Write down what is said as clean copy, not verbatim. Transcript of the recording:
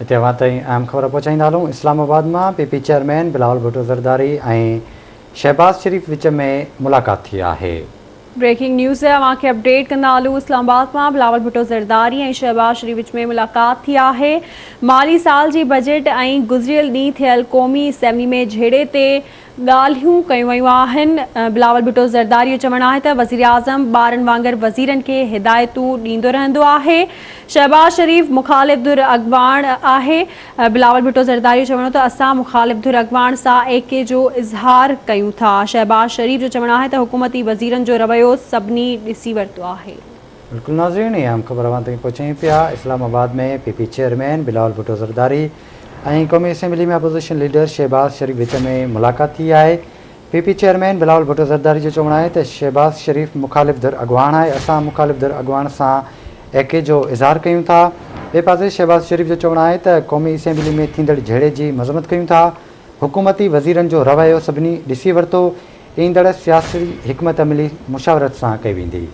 هتي اوهان تائين اهم خبر پهچائيندا هلون اسلام آباد مان P P chairman Bilawal Bhutto Zardari ۽ Shahbaz Sharif وچ ۾ ملاقات ٿي آهي. بريڪنگ نيوز اوهان کي اپڊيٽ ڪندا هلون اسلام آباد مان بلاول ڀٽو زرداري ۽ شهباز شريف وچ ۾ ملاقات ٿي آهي مالي سال جي بجيٽ ۽ گذريل ڏينهن ٿيل قومي اسيمبلي ۾ جهيڙي تي ڳالهيون ڪيون ويون آهن. بلاول ڀٽو زرداري جو چوڻ آهي ته وزيراعظم ٻارن وانگر وزيرن کي هدايتون ڏيندو رهندو آهي، شهباز شريف مخالف ڌر اڳواڻ آهي. بلاول ڀٽو زرداري جو چوڻ هو ته اسان مخالف ڌر اڳواڻ سان ايڪي جو اظهار ڪيون ٿا. شهباز شريف جو چوڻ آهي ته حڪومتي وزيرن جو رويو سڀني ڏسي ورتو آهي. بلڪل ناظرين اها اهم خبر اوهان تائين پهچايون پيا Islamabad ۾ P P chairman Bilawal Bhutto Zardari ۽ قومي اسيمبلي ۾ اپوزيشن ليڊر شهباز شريف وچ ۾ ملاقات ٿي آهي P P chairman Bilawal Bhutto Zardari جو چوڻ آهي ته شهباز شريف مخالف ڌر اڳواڻ آهي اسان مخالف ڌر اڳواڻ سان ايڪي جو اظهار ڪيون ٿا ٻئي پاسي شهباز شريف جو چوڻ آهي ته قومي اسيمبلي ۾ ٿيندڙ جهيڙي جي مذمت ڪيون ٿا حڪومتي وزيرن جو رويو سڀني ڏسي ورتو ايندڙ سياسي حڪمت عملي مشاورت سان ڪئي ويندي.